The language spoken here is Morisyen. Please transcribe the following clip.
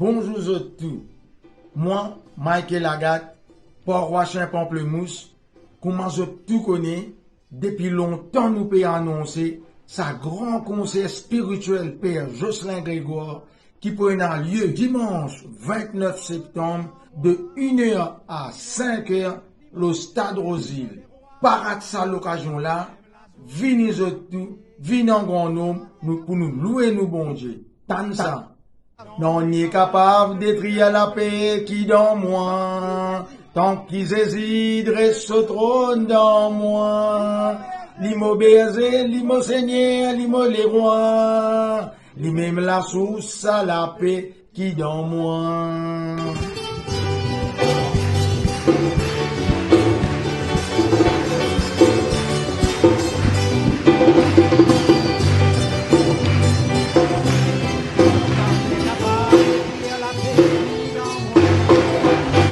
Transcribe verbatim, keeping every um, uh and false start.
Bonzour zot tou. Mwa, Michael Lagat, parwas Pamplemousse, kouma zot tou kone, depi lontan nou pe anonse sa gran konser spiritiel Per Jocelyn Grégoire ki pou ena lie dimans vintnef septanm de enn er a sink er lor Stad Rosil. Pa rat sa lokazion la, vini zot tou, vini an gran nonb, nou, pou nou loue nou Bondie. Tann sa. Nanye kapav detrir lape ki dan mwa, tanki Zezi dres so tronn dan mwa. Li mo Berze, li mo Segner, li mo Lerwa, limem lasours sa lape ki dan mwa.